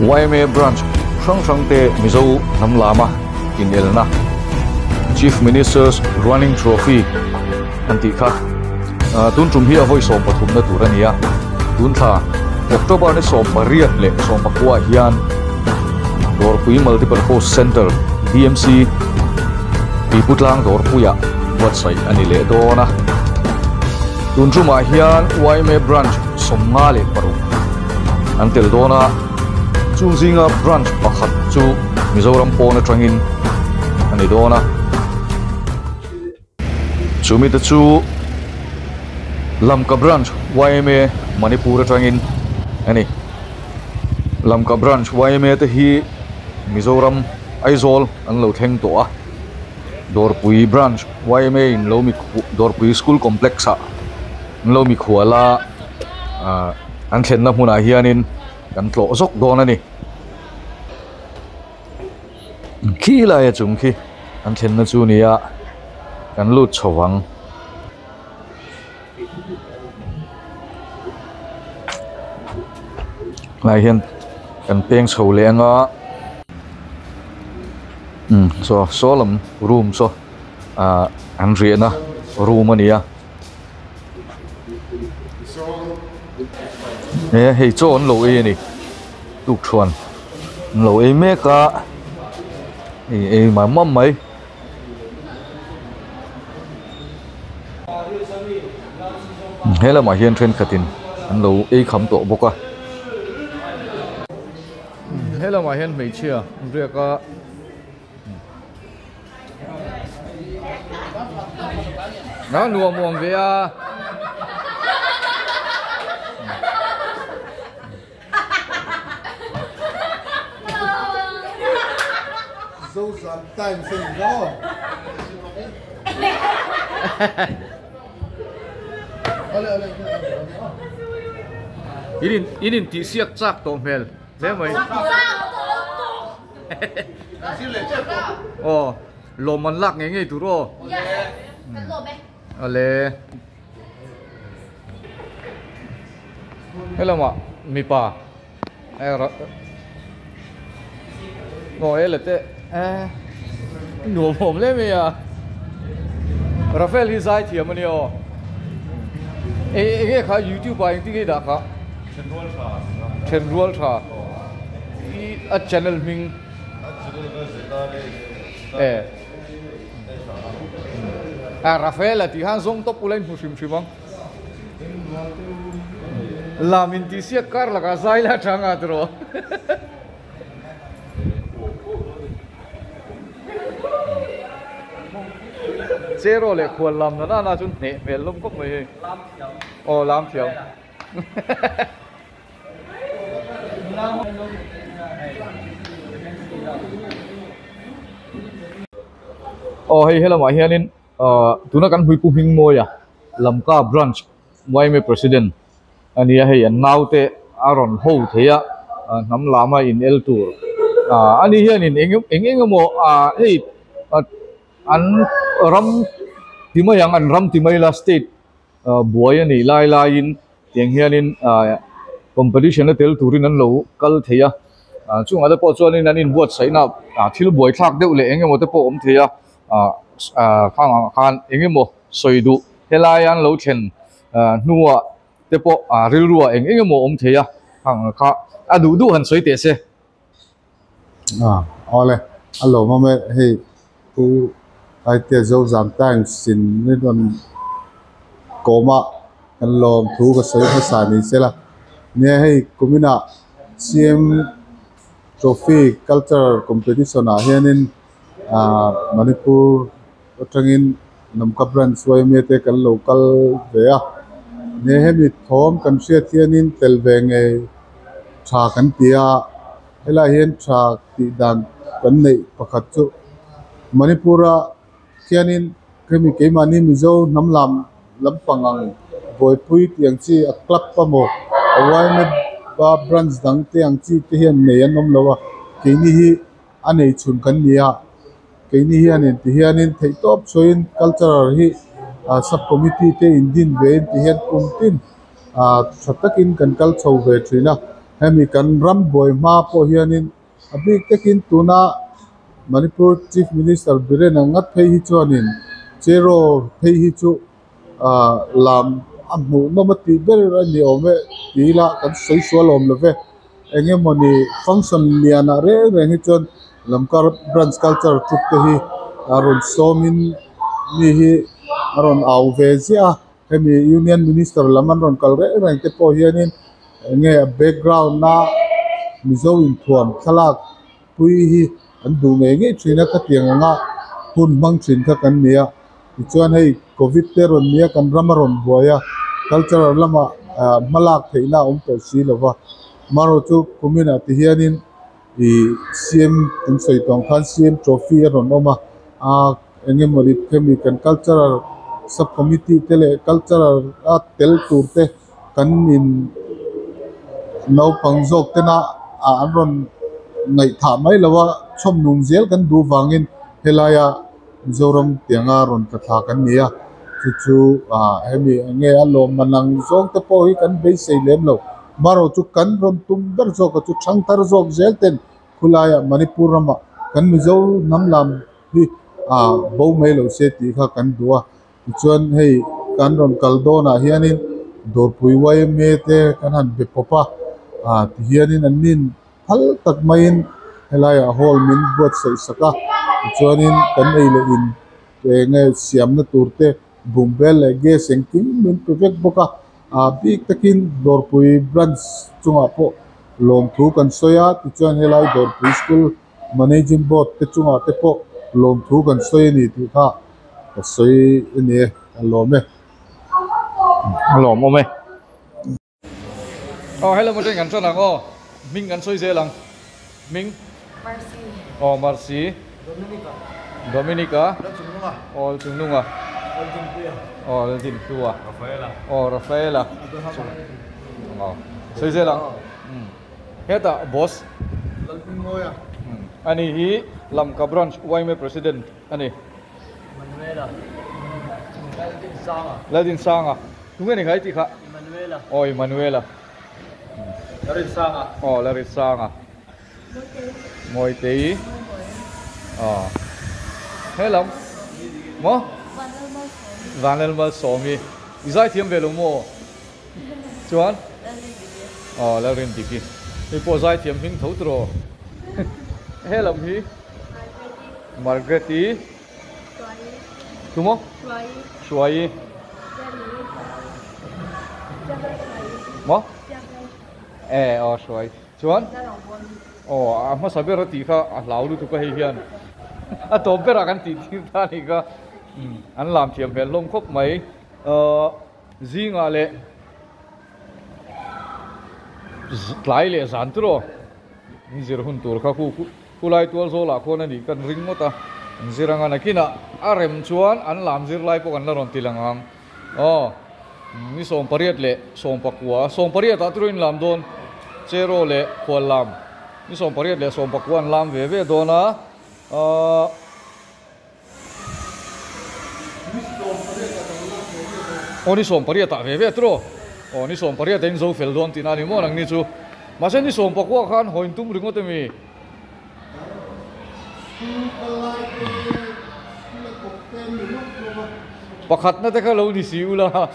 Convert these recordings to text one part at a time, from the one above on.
Yma branch hrang hrang te Mizo hnam lama inelna Chief Minister's Running Trophy an tih kha tun tum hi a vawi 13 na tur a ni a, tun thla October ni 18 leh 19 hian Dawrpui Multipurpose Centre, DMC, Tuiputlang Dawrpuiah buatsaih a ni leh dawn a. Tun tumah hian yma branch 56 an tel dawn a, chung zinga branch pakhat chu Mizoram pawn atangin a ni dawn a. Chumi te chu Lamka branch yma Manipur atangin a ni. Lamka branch yma te hi Mizoram Aizawl an lo thleng tawh a. Dawrpui branch yma in lo mi Dawrpui school complex ah an lo mikhual a ah an thlenna hmunah hianin kan tlawh zawk dawn a ni. Khi laia chung khi an thlenna chu a ni a kan lut chho vang. Lai hian kan peng chho leh anga umm saw saw lam room saw ah an riahna room a ni a he hei chaw an lo ei a ni tukṭhuan an lo ei mek a hei ei mam mam mai. He lamah hian thenkhatin an lo ei kham tawh bawk a he lamah hian hmeichhia an riak a a nuam nuam ve a. In in tih siak chak tawh hmel hle mai. Aw lawm an lak ngei ngei tur aw. Awle. Helamah mipa aw ele te nuam awm hle mai a Rafael hi zai thiam a nia aw eng nge kha youtube ah engtin nge i dah kha Thenrual tha i a channel hming e. A Rafaela tih khan zawng tawp ula in hmu hrim hrim ang. Lam in tih siak kar lakah zai la tha nga tiraw. Cheraw leh khual lam na na na chu hneh hmel hlawm khawp mai hei. Aw lam thiam. Aw hei helamah hianin ahh tuna kan hmuipu hming mawi a Lamka branch yma president a ni a hei an naute a rawn ho thei a hnam lama in el tur ahh ani hianin eng eng emaw ahh hei an ram ti mai ang an ram ti mai la state. Buai a nih lai laiin tiang hianin competition a tel turin an lo kal thei a, chungah te pawh chuanin an inbuatsaihna thil buaithlak deuh leh eng emaw te pawh a awm thei a, khang ang khan eng emaw sawi duh helai an lo thlen hnuah te pawh rilruah eng eng emaw a awm thei a, khang ang kha a duh duh han sawi teh se. Awle a lawmawm e hei pu Aitea Zozam Times in ni rawn kawma kan lawm thu ka sawi hmasa ni se la nia hei kuminah CM Trophy Cultural Competition ah hianin ah Manipur atangin Lamka Branch yma te kan lo kal ve a nia hemi thawm kan hriat hianin tel ve ngei tha kan ti a helaiah hian tha tih dan kan neih pakhat chu Manipur-a khianin hemi keimahni Mizo hnam lam lampang ang buaipui tih ang chi a club emaw a yma branch dang te ang chi te hian nei an awm lo a keini hi a nei chhun kan ni a keini hianin ti hianin theihtawp chhuahin cultural hi ah sub committee te in din ve in ti hian kum tin ah tha takin kan kal chho ve thin a. Hemi kan ram buai hma pawh hianin a bik takin tuna Manipur Chief Minister Biren ang ngat phei hi chuanin Cheraw phei hi chu ah lam a hmuh nawm a tih ber a ni awm e tih ila kan sawi sual awm lo ve. Eng emawni function lianah reng reng hi chuan Lamka branch culture troupe te hi a rawn sawmin mi hi a rawn au ve ziah a. Hemi Union Minister lam an rawn kal reng reng te pawh hianin eng nge a background a Mizo inthuam thlalak pui hi an duh ngei ngei thin a khatiang anga hun hmang thin kha kan ni a tichuan hei covid te rawn nia kan ram a rawn buai a cultural lamah ah hmalak theihna a awm tawh si lo va marawh chu kuminah ti hianin ih C_M kan sawi tawh ang khan C_M trophy a rawn awm a ah eng emawni hemi kan cultural sub committee te leh cultural a tel tur te kan in naupang zawk tena ah an rawn ngaihthah mai lo a chhawm nung zel kan duh vangin helaia Mizoram tianga rawn tla thla kan ni a chu chu ah hemi eng nge a lawmman ang zawng te pawh hi kan beisei lem lo marawh chu kan rawn tum ber zawk a chu thangthar zawk zel ten khulaiah Manipur ramah kan Mizo hnam lam hi ah bo mai lo se tih kha kan duh a. Tichuan hei kan rawn kal dawnah hianin Dawrpui yma te kan han be pawp a, ah tihianin an nin phal tak maiin helaiah hall min buatsaih sak a, tichuanin kan ei leh in eng nge siamna tur te bungbel leh gas engkim min pe vek bawk a, ah bik takin Dawrpui branch chungah pawh lawmthu kan sawi a, tichuan helai Dawrpui school Managing board te chungah te pawh lawmthu kan sawi a ni tih kha ka sawi a ni e, ka lawm e. A lawmawm e. Aw hello maw kan tan ang aw, hming kan sawi zel ang, hming? Marcy. Aw Marcy. Dominica. Dominica. Lalchungnunga. Aw Lalchungnunga. Laldinpuia. Aw Laldinhlua. Rafaela. Aw Rafaela. Abrahama. Aw sawi zel ang. Hetah boss Lalhmingmawia ani hi Lamka branch yma president a ni. Manuela Laldinsanga. Laldinsanga tunge ni ngai tih kha? Emmanuela. Aw Emmanuela. Lalrinsanga. Aw Lalrinsanga. Mawitei. Aw helam maw? Vanlalmalsawmi. I zaithiam ve lo maw? Chuan aw Lalrindiki hei pawh zaithiam hming tho turaw helam hi Margaret-i tumaw Hruaii maw e aw Hruaii chuan aw a hmasa ber a tih kha a hlau lutuk a hei hian a tawp berah kan tih tir ta a nih kha an lam thiam hmel hlawm khawp mai ahh. Zingah leh tlai leh zan tur aw in zir hun tur kha khu khulai tual zawlah khuan a nih kan ring ngawt a an zir anga nakinah a rem chuan an lam zir lai pawh kan la rawn ti lang ang aw ni sawmpariat leh sawmpakua sawmpariat ah tur in lam dawn cheraw leh khual lam ni sawmpariat leh sawmpakua an lam ve ve dawn a ahh. Aw ni 18 ah ve ve tiraw? Aw ni 18 ah in zo fel dawn tihna a ni maw nang ni chu. Mahse ni 19 khan haw in tum ringawt emi? Pakhatna te kha lo ni si ula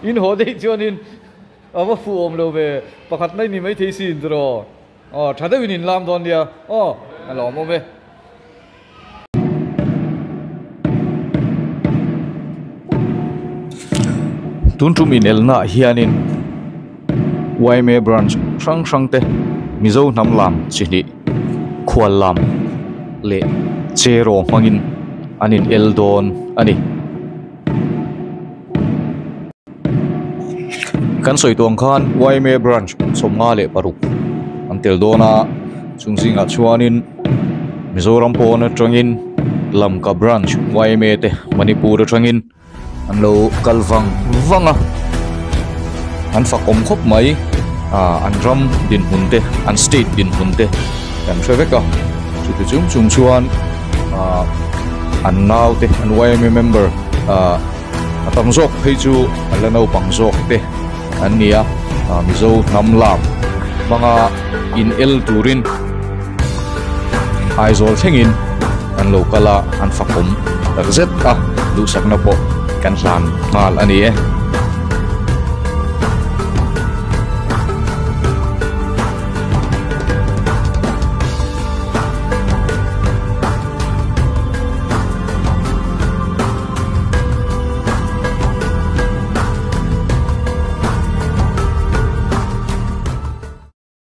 in haw daih chuanin a va fuh awm lo ve. Pakhatna i ni maithei sin tiraw? Aw tha deuhin in lam dawn nia aw a lawmawm e. Tun tum inelna ah hianin yma branch hrang hrang te Mizo hnam lam chi hnih khual lam leh cheraw hmangin an in el dawn a ni. Kan sawi tawh ang khan yma branch 56 an tel dawn a chung zingah chuanin Mizoram pawn atangin Lamka branch yma te Manipur atangin an lo kal vang vang a an fak awm khawp mai ah an ram dinhmun te an state dinhmun te kan hre vek a chuti chung chung chuan ah an naute an yma member ah. A tam zawk phei chu a la naupang zawk te an ni a. Mizo hnam lam hmanga in el turin Aizawl thlengin an lo kal a, an fakawm takzet a, duhsakna pawh kan hlan nghal a ni e.